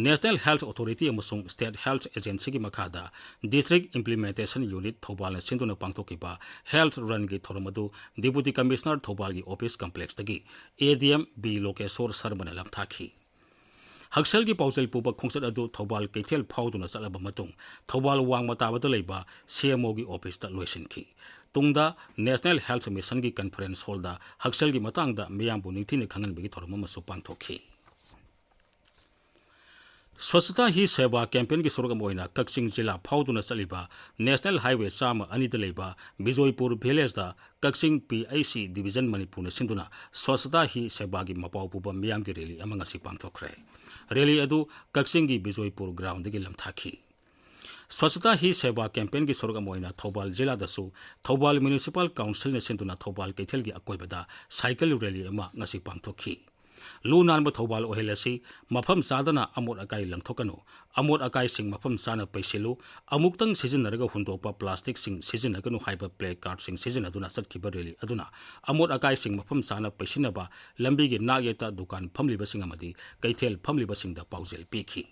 ꯅꯦꯁꯅꯦꯜ ꯍꯦꯜꯊ ꯑꯣꯊꯣꯔꯤꯇꯤ ꯑꯃꯁꯨꯡ ꯁ꯭ꯇꯦꯠ ꯍꯦꯜꯊ ꯑꯦꯖꯦꯟꯁꯤꯒꯤ ꯃꯈꯥꯗ ꯗꯤꯁꯇ꯭ꯔꯤꯛ ꯏꯝꯄ꯭ꯂꯤꯃꯦꯟꯇꯦꯁꯟ ꯌꯨꯅꯤꯠ ꯊꯧꯕꯥꯜꯅ ꯁꯤꯟꯗꯨꯅ ꯄꯥꯡꯊꯣꯛꯈꯤꯕ ꯍꯦꯜꯊ ꯔꯟꯒꯤ ꯊꯧꯔꯝ ꯑꯗꯨ ꯗꯤꯄꯨꯇꯤ ꯀꯃꯤꯁꯅꯔ ꯊꯧꯕꯥꯜꯒꯤ ꯑꯣꯐꯤꯁ ꯀꯝꯄ꯭ꯂꯦꯛꯁꯇꯒꯤ ꯑꯦ ꯗꯤ ꯑꯦꯝ ꯕꯤ ꯂꯣꯀꯦꯁꯣꯔ ꯁꯔꯃꯅ ꯂꯝꯊꯥꯈꯤ꯫ ꯍꯛꯁꯦꯜꯒꯤ ꯄꯥꯎꯖꯦꯜ ꯄꯨꯕ ꯈꯣꯡꯆꯠ ꯑꯗꯨ ꯊꯧꯕꯥꯜ ꯀꯩꯊꯦꯜ ꯐꯥꯎꯗꯨꯅ ꯆꯠꯂꯕ ꯃꯇꯨꯡ ꯊꯧꯕꯥꯜ ꯋꯥꯡꯃ ꯇꯥꯕꯗ ꯂꯩꯕ ꯁꯤ ꯑꯦꯝ ꯑꯣꯒꯤ ꯑꯣꯐꯤꯁꯇ ꯂꯣꯏꯁꯤꯟꯈꯤ꯫ ꯇꯨꯡꯗ ꯅꯦꯁꯅꯦꯜ ꯍꯦꯜꯊ ꯃꯤꯁꯟꯒꯤ ꯀꯟꯐꯔꯦꯟꯁ ꯍꯣꯜꯗ ꯍꯛꯁꯦꯜꯒꯤ ꯃꯇꯥꯡꯗ ꯃꯤꯌꯥꯝꯕꯨ ꯅꯤꯡꯊꯤꯅ ꯈꯪꯍꯟꯕꯒꯤ ꯊꯧꯔꯝ ꯑꯃꯁꯨ ꯄꯥꯡꯊꯣꯛꯈꯤ꯫ ꯁ꯭ꯋꯆꯇꯥ ꯍꯤ ꯁꯦꯕꯥ ꯀꯦꯝꯄꯦꯟꯒꯤ ꯁꯔꯨꯛ ꯑꯃ ꯑꯣꯏꯅ ꯀꯛꯆꯤꯡ ꯖꯤꯂꯥ ꯐꯥꯎꯗꯨꯅ ꯆꯠꯂꯤꯕ ꯅꯦꯁꯅꯦꯜ ꯍꯥꯏꯋꯦ ꯆꯥꯝꯃ ꯑꯅꯤꯗ ꯂꯩꯕ ꯕꯤꯖꯣꯏꯄꯨꯔ ꯚꯤꯂꯦꯖꯇ ꯀꯛꯆꯤꯡ ꯄꯤ ꯑꯩꯆ ꯁꯤ ꯗꯤꯕꯤꯖꯟ ꯃꯅꯤꯄꯨꯔꯅ ꯁꯤꯟꯗꯨꯅ ꯁ꯭ꯋꯆꯇꯥ ꯍꯤ ꯁꯦꯕꯥꯒꯤ ꯃꯄꯥꯎ ꯄꯨꯕ ꯃꯤꯌꯥꯝꯒꯤ ꯔꯦꯂꯤ ꯑꯃ ꯉꯁꯤ ꯄꯥꯡꯊꯣꯛꯈ꯭ꯔꯦ꯫ ꯔꯦꯂꯤ ꯑꯗꯨ ꯀꯛꯆꯤꯡꯒꯤ ꯕꯤꯖꯣꯏꯄꯨꯔ ꯒ꯭ꯔꯥꯎꯟꯗꯒꯤ ꯂꯝꯊꯥꯈꯤ꯫ ꯁ꯭ꯋꯆꯇꯥ ꯍꯤ ꯁꯦꯕꯥ ꯀꯦꯝꯄꯦꯟꯒꯤ ꯁꯔꯨꯛ ꯑꯃ ꯑꯣꯏꯅ ꯊꯧꯕꯥꯜ ꯖꯤꯂꯥꯗꯁꯨ ꯊꯧꯕꯥꯜ ꯃ꯭ꯌꯨꯅꯤꯁꯤꯄꯥꯜ ꯀꯥꯎꯟꯁꯤꯜꯅ ꯁꯤꯟꯗꯨꯅ ꯊꯧꯕꯥꯜ ꯀꯩꯊꯦꯜꯒꯤ ꯑꯀꯣꯏꯕꯗ ꯁꯥꯏꯀꯜ ꯔꯦꯂꯤ ꯑꯃ ꯉꯁꯤ ꯄꯥꯡꯊꯣꯛꯈꯤ꯫ ꯂꯨ ꯅꯥꯟꯕ ꯊꯧꯕꯥꯜ ꯑꯣꯏꯍꯜꯂꯁꯤ, ꯃꯐꯝ ꯆꯥꯗꯅ ꯑꯃꯣꯠ ꯑꯀꯥꯏ ꯂꯪꯊꯣꯛꯀꯅꯨ, ꯑꯃꯣꯠ ꯑꯀꯥꯏꯁꯤꯡ ꯃꯐꯝ ꯆꯥꯅ ꯄꯩꯁꯤꯜꯂꯨ, ꯑꯃꯨꯛꯇꯪ ꯁꯤꯖꯤꯟꯅꯔꯒ ꯍꯨꯟꯗꯣꯛꯄ ꯄ꯭ꯂꯥꯁꯇꯤꯛꯁꯤꯡ ꯁꯤꯖꯤꯟꯅꯒꯅꯨ ꯍꯥꯏꯕ ꯄ꯭ꯂꯦ ꯀꯥꯔꯗꯁꯤꯡ ꯁꯤꯖꯤꯟꯅꯗꯨꯅ ꯆꯠꯈꯤꯕ ꯔꯦꯂꯤ ꯑꯗꯨꯅ ꯑꯃꯣꯠ ꯑꯀꯥꯏꯁꯤꯡ ꯃꯐꯝ ꯆꯥꯅ ꯄꯩꯁꯤꯟꯅꯕ ꯂꯝꯕꯤꯒꯤ ꯅꯥꯛ ꯌꯦꯠꯇ ꯗꯨꯀꯥꯟ ꯐꯝꯂꯤꯕꯁꯤꯡ ꯑꯃꯗꯤ ꯀꯩꯊꯦꯜ ꯐꯝꯂꯤꯕꯁꯤꯡꯗ ꯄꯥꯎꯖꯦꯜ ꯄꯤꯈꯤ꯫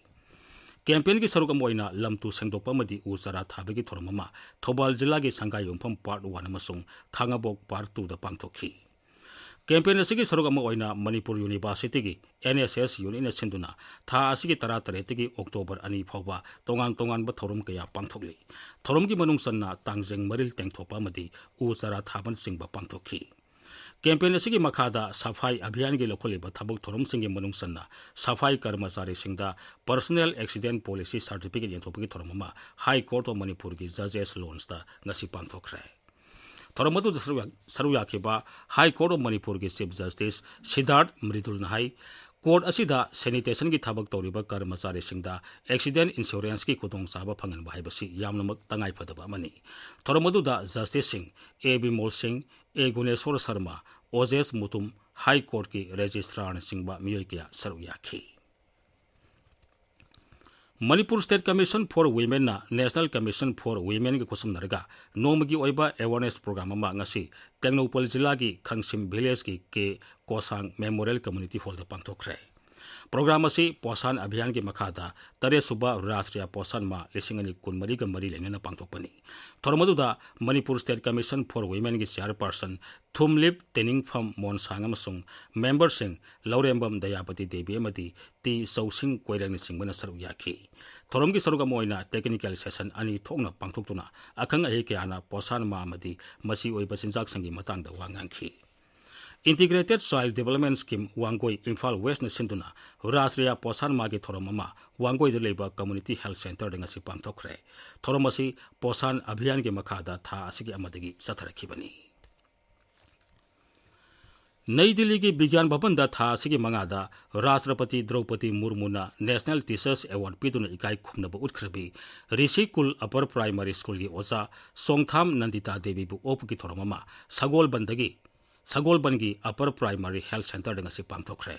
ꯀꯦꯝꯄꯦꯟꯒꯤ ꯁꯔꯨꯛ ꯑꯃ ꯑꯣꯏꯅ ꯂꯝ ꯇꯨ ꯁꯦꯡꯗꯣꯛꯄ ꯑꯃꯗꯤ ꯎ ꯆꯥꯔꯥ ꯊꯥꯕꯒꯤ ꯊꯧꯔꯝ ꯑꯃ ꯊꯧꯕꯥꯜ ꯖꯤꯂꯥꯒꯤ ꯁꯪꯒꯥꯏ ꯌꯨꯝꯐꯝ ꯄꯥꯔꯠ ꯋꯥꯟ ꯑꯃꯁꯨꯡ ꯈꯥꯉꯕꯣꯛ ꯄꯥꯔꯠ ꯇꯨꯗ ꯄꯥꯡꯊꯣꯛꯈꯤ꯫ ꯀꯦꯝꯄꯦꯟ ꯑꯁꯤꯒꯤ ꯁꯔꯨꯛ ꯑꯃ ꯑꯣꯏꯅ ꯃꯅꯤꯄꯨꯔ ꯌꯨꯅꯤꯚꯔꯁꯤꯇꯤꯒꯤ ꯑꯦꯟ ꯑꯦꯁ ꯑꯦꯁ ꯌꯨꯅꯤꯠꯅ ꯁꯤꯟꯗꯨꯅ ꯊꯥ ꯑꯁꯤꯒꯤ ꯇꯔꯥꯇꯔꯦꯠꯇꯒꯤ ꯑꯣꯛꯇꯣꯕꯔ ꯑꯅꯤ ꯐꯥꯎꯕ ꯇꯣꯉꯥꯟ ꯇꯣꯉꯥꯟꯕ ꯊꯧꯔꯝ ꯀꯌꯥ ꯄꯥꯡꯊꯣꯛꯂꯤ꯫ ꯊꯧꯔꯝꯒꯤ ꯃꯅꯨꯡ ꯆꯟꯅ ꯇꯥꯡꯖꯦꯡ ꯃꯔꯤꯜ ꯇꯦꯡꯊꯣꯛꯄ ꯑꯃꯗꯤ ꯎ ꯆꯥꯔꯥ ꯊꯥꯕꯅꯆꯤꯡꯕ ꯄꯥꯡꯊꯣꯛꯈꯤ꯫ ꯀꯦꯝꯄꯦꯟ ꯑꯁꯤꯒꯤ ꯃꯈꯥꯗ ꯁꯐꯥꯏ ꯑꯚꯤꯌꯥꯟꯒꯤ ꯂꯧꯈꯠꯂꯤꯕ ꯊꯕꯛ ꯊꯧꯔꯝꯁꯤꯡꯒꯤ ꯃꯅꯨꯡ ꯆꯟꯅ ꯁꯐꯥꯏ ꯀꯔꯃꯆꯥꯔꯤꯁꯤꯡꯗ ꯄꯔꯁꯣꯅꯦꯜ ꯑꯦꯛꯁꯤꯗꯦꯟ ꯄꯣꯂꯤꯁꯤ ꯁꯥꯔꯇꯤꯐꯤꯀꯦꯠ ꯌꯦꯟꯊꯣꯛꯄꯒꯤ ꯊꯧꯔꯝ ꯑꯃ ꯍꯥꯏ ꯀꯣꯔꯠ ꯑꯣꯐ ꯃꯅꯤꯄꯨꯔꯒꯤ ꯖꯖꯦꯁ ꯂꯣꯟꯁꯇ ꯉꯁꯤ ꯄꯥꯡꯊꯣꯛꯈ꯭ꯔꯦ꯫ ꯊꯧꯔꯝ ꯑꯗꯨꯗ ꯁꯔꯨꯛ ꯌꯥ-, ꯁꯔꯨꯛ ꯌꯥꯈꯤꯕ ꯍꯥꯏ ꯀꯣꯔꯠ ꯑꯣꯐ ꯃꯅꯤꯄꯨꯔꯒꯤ ꯆꯤꯐ ꯖꯁꯇꯤꯁ ꯁꯤꯗꯥꯔꯊ ꯃ꯭ꯔꯤꯗꯨꯜꯅ ꯍꯥꯏ, ꯀꯣꯔꯠ ꯑꯁꯤꯗ ꯁꯦꯅꯤꯇꯦꯁꯟꯒꯤ ꯊꯕꯛ ꯇꯧꯔꯤꯕ ꯀꯔꯃꯆꯥꯔꯤꯁꯤꯡꯗ ꯑꯦꯛꯁꯤꯗꯦꯟ ꯏꯟꯁꯨꯔꯦꯟꯁꯀꯤ ꯈꯨꯗꯣꯡꯆꯥꯕ ꯐꯪꯍꯟꯕ ꯍꯥꯏꯕꯁꯤ ꯌꯥꯝꯅꯃꯛ ꯇꯉꯥꯏꯐꯗꯕ ꯑꯃꯅꯤ꯫ ꯊꯧꯔꯝ ꯑꯗꯨꯗ ꯖꯁꯇꯤꯁꯁꯤꯡ ꯑꯦ ꯕꯤꯃꯣꯜ ꯁꯤꯡ, ꯑꯦ ꯒꯨꯅꯦꯁꯣꯔ ꯁꯔꯃ, ꯑꯣꯖꯦꯁ ꯃꯨꯇꯨꯝ, ꯍꯥꯏ ꯀꯣꯔꯠꯀꯤ ꯔꯦꯖꯤꯁꯇ꯭ꯔꯥꯔꯅꯆꯤꯡꯕ ꯃꯤꯑꯣꯏ ꯀꯌꯥ ꯁꯔꯨꯛ ꯌꯥꯈꯤ꯫ ꯃꯅꯤꯄꯨꯔ ꯁ꯭ꯇꯦꯠ ꯀꯃꯤꯁꯟ ꯐꯣꯔ ꯋꯤꯃꯦꯟꯅ ꯅꯦꯁꯅꯦꯜ ꯀꯃꯤꯁꯟ ꯐꯣꯔ ꯋꯤꯃꯦꯟꯒ ꯈꯨꯠꯁꯝꯅꯔꯒ ꯅꯣꯡꯃꯒꯤ ꯑꯣꯏꯕ ꯑꯦꯋꯥꯔꯅꯦꯁ ꯄ꯭ꯔꯣꯒ꯭ꯔꯥꯝ ꯑꯃ ꯉꯁꯤ ꯇꯦꯡꯅꯧꯄꯜ ꯖꯤꯂꯥꯒꯤ ꯈꯪꯁꯤꯝ ꯚꯤꯂꯦꯖꯀꯤ ꯀꯦ ꯀꯣꯁꯥꯡ ꯃꯦꯃꯣꯔꯤꯌꯦꯜ ꯀꯝꯃ꯭ꯌꯨꯅꯤꯇꯤ ꯍꯣꯜꯗ ꯄꯥꯡꯊꯣꯛꯈ꯭ꯔꯦ꯫ ꯄ꯭ꯔꯣꯒ꯭ꯔꯥꯝ ꯑꯁꯤ ꯄꯣꯁꯥꯟ ꯑꯚꯤꯌꯥꯟꯒꯤ ꯃꯈꯥꯗ ꯇꯔꯦꯠ ꯁꯨꯕ ꯔꯥꯁꯇ꯭ꯔꯤꯌꯥ ꯄꯣꯁꯥꯟ ꯃꯥꯍ ꯂꯤꯁꯤꯡ ꯑꯅꯤ ꯀꯨꯟꯃꯔꯤꯒ ꯃꯔꯤ ꯂꯩꯅꯅ ꯄꯥꯡꯊꯣꯛꯄꯅꯤ꯫ ꯊꯧꯔꯝ ꯑꯗꯨꯗ ꯃꯅꯤꯄꯨꯔ ꯁ꯭ꯇꯦꯠ ꯀꯃꯤꯁꯟ ꯐꯣꯔ ꯋꯤꯃꯦꯟꯒꯤ ꯆꯤꯌꯥꯔꯄꯔꯁꯟ ꯊꯨꯝꯂꯤꯞ ꯇꯦꯅꯤꯡꯐꯝ ꯃꯣꯟꯁꯥꯡ ꯑꯃꯁꯨꯡ ꯃꯦꯝꯕꯔꯁꯤꯡ ꯂꯧꯔꯦꯝꯕꯝ ꯗꯌꯥꯄꯇꯤ ꯗꯦꯕꯤ ꯑꯃꯗꯤ ꯇꯤ ꯆꯧꯁꯤꯡ ꯀꯣꯏꯔꯦꯡꯅꯆꯤꯡꯕꯅ ꯁꯔꯨꯛ ꯌꯥꯈꯤ꯫ ꯊꯧꯔꯝꯒꯤ ꯁꯔꯨꯛ ꯑꯃ ꯑꯣꯏꯅ ꯇꯦꯛꯅꯤꯀꯦꯜ ꯁꯦꯁꯟ ꯑꯅꯤ ꯊꯣꯛꯅ ꯄꯥꯡꯊꯣꯛꯇꯨꯅ ꯑꯈꯪ ꯑꯍꯩ ꯀꯌꯥꯅ ꯄꯣꯁꯥꯟ ꯃꯥꯍ ꯑꯃꯗꯤ ꯃꯆꯤ ꯑꯣꯏꯕ ꯆꯤꯟꯖꯥꯛꯁꯤꯡꯒꯤ ꯃꯇꯥꯡꯗ ꯋꯥ ꯉꯥꯡꯈꯤ꯫ Integrated child development scheme Wangoi Imphal ꯋꯦꯁꯅ ꯁꯤꯟꯗꯨꯅ ꯔꯥꯁꯇ꯭ꯔꯤꯌꯥ ꯄꯣꯁꯥꯟ ꯃꯥꯍꯒꯤ ꯊꯧꯔꯝ ꯑꯃ ꯋꯥꯡꯒꯣꯏꯗ ꯂꯩꯕ ꯀꯝꯃ꯭ꯌꯨꯅꯤꯇꯤ ꯍꯦꯜꯊ ꯁꯦꯟꯇꯔꯗ ꯉꯁꯤ ꯄꯥꯡꯊꯣꯛꯈ꯭ꯔꯦ꯫ ꯊꯧꯔꯝ ꯑꯁꯤ ꯄꯣꯁꯥꯟ ꯑꯚꯤꯌꯥꯟꯒꯤ ꯃꯈꯥꯗ ꯊꯥ ꯑꯁꯤꯒꯤ ꯑꯃꯗꯒꯤ ꯆꯠꯊꯔꯛꯈꯤꯕꯅꯤ꯫ ꯅꯩ ꯗꯤꯜꯂꯤꯒꯤ ꯕꯤꯒ꯭ꯌꯥꯟ ꯚꯕꯟꯗ ꯊꯥ ꯑꯁꯤꯒꯤ ꯃꯉꯥꯗ ꯔꯥꯁꯇ꯭ꯔꯄꯇꯤ ꯗ꯭ꯔꯧꯄꯗꯤ ꯃꯨꯔꯃꯨꯅ ꯅꯦꯁꯅꯦꯜ ꯇꯤꯆꯔꯁ ꯑꯦꯋꯥꯔꯗ ꯄꯤꯗꯨꯅ ꯏꯀꯥꯏ ꯈꯨꯝꯅꯕ ꯎꯠꯈ꯭ꯔꯕꯤ ꯔꯤꯁꯤ ꯀꯨꯜ ꯑꯄꯔ ꯄ꯭ꯔꯥꯏꯃꯥꯔꯤ ꯁ꯭ꯀꯨꯜꯒꯤ ꯑꯣꯖꯥ ꯆꯣꯡꯊꯥꯝ ꯅꯟꯗꯤꯇꯥ ꯗꯦꯕꯤꯕꯨ ꯑꯣꯛꯄꯒꯤ ꯊꯧꯔꯝ ꯑꯃ ꯁꯒꯣꯜꯕꯟꯗꯒꯤ, ꯁꯒꯣꯜꯕꯟꯒꯤ ꯑꯄꯔ ꯄ꯭ꯔꯥꯏꯃꯥꯔꯤ ꯍꯦꯜꯊ ꯁꯦꯟꯇꯔꯗ ꯉꯁꯤ ꯄꯥꯡꯊꯣꯛꯈ꯭ꯔꯦ꯫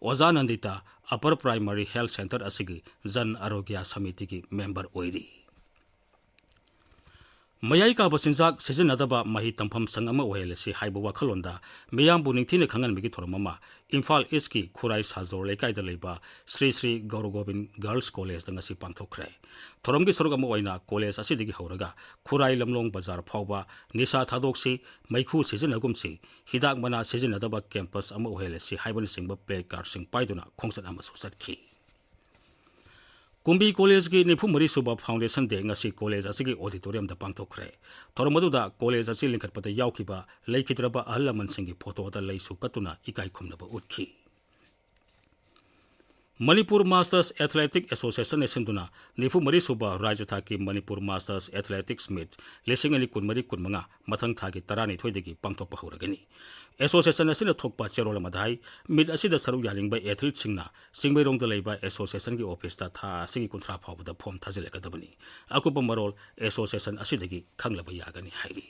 ꯑꯣꯖꯥ ꯅꯟꯗꯤꯇꯥ ꯑꯄꯔ ꯄ꯭ꯔꯥꯏꯃꯥꯔꯤ ꯍꯦꯜꯊ ꯁꯦꯟꯇꯔ ꯑꯁꯤꯒꯤ ꯖꯟ ꯑꯔꯣꯒ꯭ꯌꯥ ꯁꯃꯤꯇꯤꯒꯤ ꯃꯦꯝꯕꯔ ꯑꯣꯏꯔꯤ꯫ ꯃꯌꯥꯏ ꯀꯥꯕ ꯆꯤꯟꯖꯥꯛ ꯁꯤꯖꯤꯟꯅꯗꯕ ꯃꯍꯩ ꯇꯝꯐꯝ ꯁꯪ ꯑꯃ ꯑꯣꯏꯍꯜꯂꯁꯤ ꯍꯥꯏꯕ ꯋꯥꯈꯜꯂꯣꯟꯗ ꯃꯤꯌꯥꯝꯕꯨ ꯅꯤꯡꯊꯤꯅ ꯈꯪꯍꯟꯕꯒꯤ ꯊꯧꯔꯝ ꯑꯃ ꯏꯝꯐꯥꯜ ꯏꯁꯀꯤ ꯈꯨꯔꯥꯏ ꯁꯥꯖꯣꯔ ꯂꯩꯀꯥꯏꯗ ꯂꯩꯕ ꯁ꯭ꯔꯤ ꯁ꯭ꯔꯤ ꯒꯧꯔ ꯒꯣꯕꯤꯟ ꯒꯔꯜꯁ ꯀꯣꯂꯦꯖꯇ ꯉꯁꯤ ꯄꯥꯡꯊꯣꯛꯈ꯭ꯔꯦ꯫ ꯊꯧꯔꯝꯒꯤ ꯁꯔꯨꯛ ꯑꯃ ꯑꯣꯏꯅ ꯀꯣꯂꯦꯖ ꯑꯁꯤꯗꯒꯤ ꯍꯧꯔꯒ ꯈꯨꯔꯥꯏ ꯂꯝꯂꯣꯡ ꯕꯖꯥꯔ ꯐꯥꯎꯕ ꯅꯤꯁꯥ ꯊꯥꯗꯣꯛꯁꯤ, ꯃꯩꯈꯨ ꯁꯤꯖꯤꯟꯅꯒꯨꯝꯁꯤ, ꯍꯤꯗꯥꯛ ꯃꯅꯥ ꯁꯤꯖꯤꯟꯅꯗꯕ ꯀꯦꯝꯄꯁ ꯑꯃ ꯑꯣꯏꯍꯜꯂꯁꯤ ꯍꯥꯏꯕꯅꯆꯤꯡꯕ ꯄ꯭ꯂꯦ ꯀꯥꯔꯗꯁꯤꯡ ꯄꯥꯏꯗꯨꯅ ꯈꯣꯡꯆꯠ ꯑꯃꯁꯨ ꯆꯠꯈꯤ꯫ ꯀꯨꯝꯕꯤ ꯀꯣꯂꯦꯖꯀꯤ ꯅꯤꯐꯨ ꯃꯔꯤ ꯁꯨꯕ ꯐꯥꯎꯟꯗꯦꯁꯟ ꯗꯦ ꯉꯁꯤ ꯀꯣꯂꯦꯖ ꯑꯁꯤꯒꯤ ꯑꯣꯗꯤꯇꯣꯔꯤꯌꯝꯗ ꯄꯥꯡꯊꯣꯛꯈ꯭ꯔꯦ꯫ ꯊꯧꯔꯝ ꯑꯗꯨꯗ ꯀꯣꯂꯦꯖ ꯑꯁꯤ ꯂꯤꯡꯈꯠꯄꯗ ꯌꯥꯎꯈꯤꯕ ꯂꯩꯈꯤꯗ꯭ꯔꯕ ꯑꯍꯜ ꯂꯃꯟꯁꯤꯡꯒꯤ ꯐꯣꯇꯣꯗ ꯂꯩꯁꯨ ꯀꯠꯇꯨꯅ ꯏꯀꯥꯏ ꯈꯨꯝꯅꯕ ꯎꯠꯈꯤ꯫ ꯃꯅꯤꯄꯨꯔ ꯃꯥꯁꯇꯔꯁ ꯑꯦꯊꯂꯦꯇꯤꯛ ꯑꯦꯁꯣꯁꯤꯌꯦꯁꯟꯅ ꯁꯤꯟꯗꯨꯅ ꯅꯤꯐꯨ ꯃꯔꯤ ꯁꯨꯕ ꯔꯥꯖ꯭ꯌ ꯊꯥꯛꯀꯤ ꯃꯅꯤꯄꯨꯔ ꯃꯥꯁꯇꯔꯁ ꯑꯦꯊꯂꯦꯇꯤꯛꯁ ꯃꯤꯠ ꯂꯤꯁꯤꯡ ꯑꯅꯤ ꯀꯨꯟꯃꯔꯤ ꯀꯨꯟꯃꯉꯥ ꯃꯊꯪ ꯊꯥꯒꯤ ꯇꯔꯥꯅꯤꯊꯣꯏꯗꯒꯤ ꯄꯥꯡꯊꯣꯛꯄ ꯍꯧꯔꯒꯅꯤ꯫ ꯑꯦꯁꯣꯁꯤꯌꯦꯁꯟ ꯑꯁꯤꯅ ꯊꯣꯛꯄ ꯆꯦꯔꯣꯜ ꯑꯃꯗ ꯍꯥꯏ, ꯃꯤꯠ ꯑꯁꯤꯗ ꯁꯔꯨꯛ ꯌꯥꯅꯤꯡꯕ ꯑꯦꯊꯂꯤꯠꯁꯤꯡꯅ ꯆꯤꯡꯃꯩꯔꯣꯡꯗ ꯂꯩꯕ ꯑꯦꯁꯣꯁꯤꯌꯦꯁꯟꯒꯤ ꯑꯣꯐꯤꯁꯇ ꯊꯥ ꯑꯁꯤꯒꯤ ꯀꯨꯟꯊ꯭ꯔꯥ ꯐꯥꯎꯕꯗ ꯐꯣꯝ ꯊꯥꯖꯤꯜꯂꯒꯗꯕꯅꯤ꯫ ꯑꯀꯨꯞꯄ ꯃꯔꯣꯜ ꯑꯦꯁꯣꯁꯤꯌꯦꯁꯟ ꯑꯁꯤꯗꯒꯤ ꯈꯪꯂꯕ ꯌꯥꯒꯅꯤ ꯍꯥꯏꯔꯤ꯫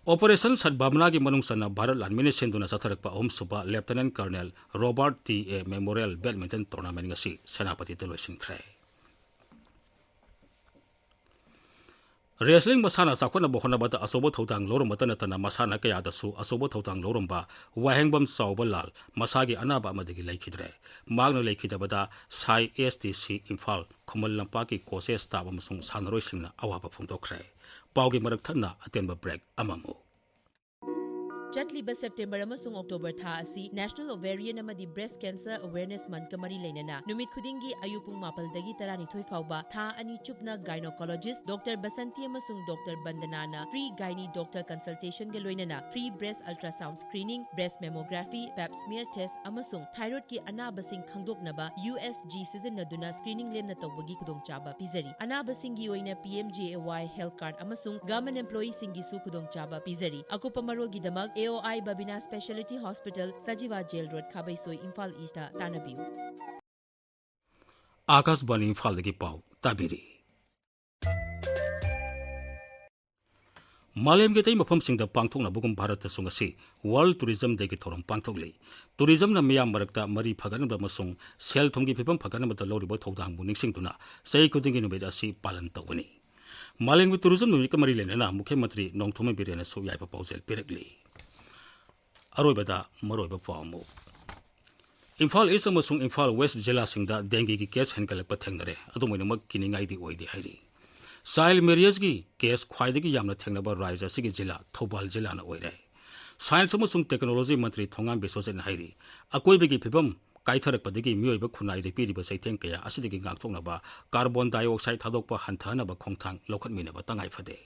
ꯑꯣꯄꯔꯦꯁꯟ ꯁꯠꯚꯥꯕꯅꯥꯒꯤ ꯃꯅꯨꯡ ꯆꯟꯅ ꯚꯥꯔꯠ ꯂꯥꯟꯃꯤꯅ ꯁꯤꯟꯗꯨꯅ ꯆꯠꯊꯔꯛꯄ ꯑꯍꯨꯝꯁꯨꯕ lieutenant colonel Robert T A memorial badminton tournament ꯉꯁꯤ ꯁꯦꯅꯥꯄꯇꯤꯗ ꯂꯣꯏꯁꯤꯟꯈ꯭ꯔꯦ꯫ ꯔꯦꯁꯂꯤꯡ ꯃꯁꯥꯟꯅ ꯆꯥꯎꯈꯠꯅꯕ ꯍꯣꯠꯅꯕꯗ ꯑꯆꯧꯕ ꯊꯧꯗꯥꯡ ꯂꯧꯔꯝꯕꯇ ꯅꯠꯇꯅ ꯃꯁꯥꯟꯅ ꯀꯌꯥꯗꯁꯨ ꯑꯆꯧꯕ ꯊꯧꯗꯥꯡ ꯂꯧꯔꯝꯕ ꯋꯥꯍꯦꯡꯕꯝ ꯆꯥꯎꯕ ꯂꯥꯜ ꯃꯁꯥꯒꯤ ꯑꯅꯥꯕ ꯑꯃꯗꯒꯤ ꯂꯩꯈꯤꯗ꯭ꯔꯦ꯫ ꯃꯍꯥꯛꯅ ꯂꯩꯈꯤꯗꯕꯗ ꯁꯥꯏ ꯑꯦꯁ ꯇꯤ ꯁꯤ ꯏꯝꯐꯥꯜ, ꯈꯨꯃꯟ ꯂꯝꯄꯥꯛꯀꯤ ꯀꯣꯆꯦꯁ ꯁ꯭ꯇꯥꯐ ꯑꯃꯁꯨꯡ ꯁꯥꯟꯅꯔꯣꯏꯁꯤꯡꯅ ꯑꯋꯥꯕ ꯐꯣꯡꯗꯣꯛꯈ꯭ꯔꯦ꯫ ꯄꯥꯎꯒꯤ ꯃꯔꯛ ꯊꯠꯅ ꯑꯇꯦꯟꯕ ꯕ꯭ꯔꯦꯛ ꯑꯃꯃꯨꯛ꯫ ꯆꯠꯂꯤꯕ ꯁꯦꯞꯇꯦꯝꯕꯔ ꯑꯃꯁꯨꯡ ꯑꯣꯛꯇꯣꯕꯔ ꯊꯥ ꯑꯁꯤ National Ovarian ꯑꯃꯗꯤ Breast Cancer Awareness Monthꯀ ꯃꯔꯤ ꯂꯩꯅꯅ ꯅꯨꯃꯤꯠ ꯈꯨꯗꯤꯡꯒꯤ ꯑꯌꯨꯛ ꯄꯨꯡ ꯃꯥꯄꯜꯗꯒꯤ ꯇꯔꯥꯅꯤꯊꯣꯏ ꯐꯥꯎꯕ ꯊꯥ ꯑꯅꯤ ꯆꯨꯞꯅ gynecologist Doctor ꯕꯁꯟꯇꯤ ꯑꯃꯁꯨꯡ Doctor ꯕꯟꯗꯅꯥꯅ free gynae doctor consultationꯒ ꯂꯣꯏꯅꯅ free breast ultrasound screening, breast mammography, pap smear test ꯑꯃꯁꯨꯡ thyroidꯀꯤ ꯑꯅꯥꯕꯁꯤꯡ ꯈꯪꯗꯣꯛꯅꯕ U S G ꯁꯤꯖꯤꯟꯅꯗꯨꯅ screening ꯂꯦꯝꯅ ꯇꯧꯕꯒꯤ ꯈꯨꯗꯣꯡꯆꯥꯕ ꯄꯤꯖꯔꯤ꯫ ꯑꯅꯥꯕꯁꯤꯡꯒꯤ ꯑꯣꯏꯅ P M J A Y health card ꯑꯃꯁꯨꯡ government employeeꯁꯤꯡꯒꯤꯁꯨ ꯈꯨꯗꯣꯡꯆꯥꯕ ꯄꯤꯖꯔꯤ꯫ ꯑꯀꯨꯞꯄ ꯃꯔꯣꯜꯒꯤꯗꯃꯛ A O I Babina Speciality Hospital, Sajiwa Jail Road, ꯈꯥꯕꯩꯁꯣꯏ, Imphal Eastꯇ ꯇꯥꯟꯅꯕꯤꯌꯨ꯫ ꯑꯥꯀꯥꯁꯕꯥꯅꯤ ꯏꯝꯐꯥꯜꯗꯒꯤ ꯄꯥꯎ ꯇꯥꯕꯤꯔꯤ꯫ ꯃꯥꯂꯦꯝꯒꯤ ꯑꯇꯩ ꯃꯐꯝꯁꯤꯡꯗ ꯄꯥꯡꯊꯣꯛꯅꯕꯒꯨꯝ ꯚꯥꯔꯠꯇꯁꯨ ꯉꯁꯤ World Tourism Dayꯒꯤ ꯊꯧꯔꯝ ꯄꯥꯡꯊꯣꯛꯂꯤ꯫ ꯇꯨꯔꯤꯖꯝꯅ ꯃꯤꯌꯥꯝ ꯃꯔꯛꯇ ꯃꯔꯤ ꯐꯒꯠꯅꯕ ꯑꯃꯁꯨꯡ ꯁꯦꯜ ꯊꯨꯝꯒꯤ ꯐꯤꯕꯝ ꯐꯒꯠꯅꯕꯗ ꯂꯧꯔꯤꯕ ꯊꯧꯗꯥꯡꯕꯨ ꯅꯤꯡꯁꯤꯡꯗꯨꯅ ꯆꯍꯤ ꯈꯨꯗꯤꯡꯒꯤ ꯅꯨꯃꯤꯠ ꯑꯁꯤ ꯄꯥꯂꯟ ꯇꯧꯒꯅꯤ꯫ ꯃꯥꯂꯦꯝꯒꯤ ꯇꯨꯔꯤꯖꯝ ꯅꯨꯃꯤꯠꯀ ꯃꯔꯤ ꯂꯩꯅꯅ ꯃꯨꯈ꯭ꯌ ꯃꯟꯇ꯭ꯔꯤ ꯅꯣꯡꯊꯣꯝꯕꯝ ꯕꯤꯔꯦꯟꯅꯁꯨ ꯌꯥꯏꯐ ꯄꯥꯎꯖꯦꯜ ꯄꯤꯔꯛꯂꯤ꯫ ꯑꯔꯣꯏꯕꯗ ꯃꯔꯨꯑꯣꯏꯕ ꯄꯥꯎ ꯑꯃꯨꯛ꯫ ꯏꯝꯐꯥꯜ ꯏꯁ ꯑꯃꯁꯨꯡ ꯏꯝꯐꯥꯜ ꯋꯦꯁ ꯖꯤꯂꯥꯁꯤꯡꯗ ꯗꯦꯡꯒꯤꯒꯤ ꯀꯦꯁ ꯍꯦꯟꯒꯠꯂꯛꯄ ꯊꯦꯡꯅꯔꯦ, ꯑꯗꯨꯝ ꯑꯣꯏꯅꯃꯛ ꯀꯤꯅꯤꯡꯉꯥꯏꯗꯤ ꯑꯣꯏꯗꯦ ꯍꯥꯏꯔꯤ꯫ ꯆꯥꯏꯜ ꯃꯦꯔꯤꯌꯦꯖꯀꯤ ꯀꯦꯁ ꯈ꯭ꯋꯥꯏꯗꯒꯤ ꯌꯥꯝꯅ ꯊꯦꯡꯅꯕ ꯔꯥꯖ꯭ꯌ ꯑꯁꯤꯒꯤ ꯖꯤꯂꯥ ꯊꯧꯕꯥꯜ ꯖꯤꯂꯥꯅ ꯑꯣꯏꯔꯦ꯫ ꯁꯥꯏꯟꯁ ꯑꯃꯁꯨꯡ ꯇꯦꯛꯅꯣꯂꯣꯖꯤ ꯃꯟꯇ꯭ꯔꯤ ꯊꯣꯉꯥꯝ ꯕꯤꯁ꯭ꯋꯖꯤꯠꯅ ꯍꯥꯏꯔꯤ, ꯑꯀꯣꯏꯕꯒꯤ ꯐꯤꯕꯝ ꯀꯥꯏꯊꯔꯛꯄꯗꯒꯤ ꯃꯤꯑꯣꯏꯕ ꯈꯨꯟꯅꯥꯏꯗ ꯄꯤꯔꯤꯕ ꯆꯩꯊꯦꯡ ꯀꯌꯥ ꯑꯁꯤꯗꯒꯤ ꯉꯥꯛꯊꯣꯛꯅꯕ ꯀꯥꯔꯕꯣꯟ ꯗꯥꯏꯑꯣꯛꯁꯥꯏꯗ ꯊꯥꯗꯣꯛꯄ ꯍꯟꯊꯍꯟꯅꯕ ꯈꯣꯡꯊꯥꯡ ꯂꯧꯈꯠꯃꯤꯟꯅꯕ ꯇꯉꯥꯏ ꯐꯗꯦ꯫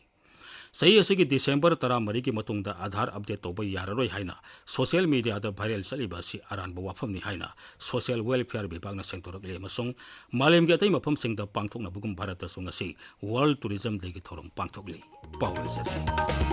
ꯆꯍꯤ ꯑꯁꯤꯒꯤ ꯗꯤꯁꯦꯝꯕꯔ ꯇꯔꯥꯃꯔꯤꯒꯤ ꯃꯇꯨꯡꯗ ꯑꯥꯙꯥꯔ ꯑꯞꯗꯦꯠ ꯇꯧꯕ ꯌꯥꯔꯔꯣꯏ ꯍꯥꯏꯅ ꯁꯣꯁꯤꯌꯦꯜ ꯃꯤꯗꯤꯌꯥꯗ ꯚꯥꯏꯔꯦꯜ ꯆꯠꯂꯤꯕ ꯑꯁꯤ ꯑꯔꯥꯟꯕ ꯋꯥꯐꯝꯅꯤ ꯍꯥꯏꯅ ꯁꯣꯁꯤꯌꯦꯜ ꯋꯦꯜꯐꯤꯌꯔ ꯕꯤꯚꯥꯒꯅ ꯁꯦꯡꯗꯣꯔꯛꯂꯤ ꯑꯃꯁꯨꯡ ꯃꯥꯂꯦꯝꯒꯤ ꯑꯇꯩ ꯃꯐꯝꯁꯤꯡꯗ ꯄꯥꯡꯊꯣꯛꯅꯕꯒꯨꯝ ꯚꯥꯔꯠꯇꯁꯨ ꯉꯁꯤ ꯋꯥꯔꯜꯗ ꯇꯨꯔꯤꯖꯝ ꯗꯦꯒꯤ ꯊꯧꯔꯝ ꯄꯥꯡꯊꯣꯛꯂꯤ꯫ ꯄꯥꯎ ꯂꯣꯏꯖꯔꯦ꯫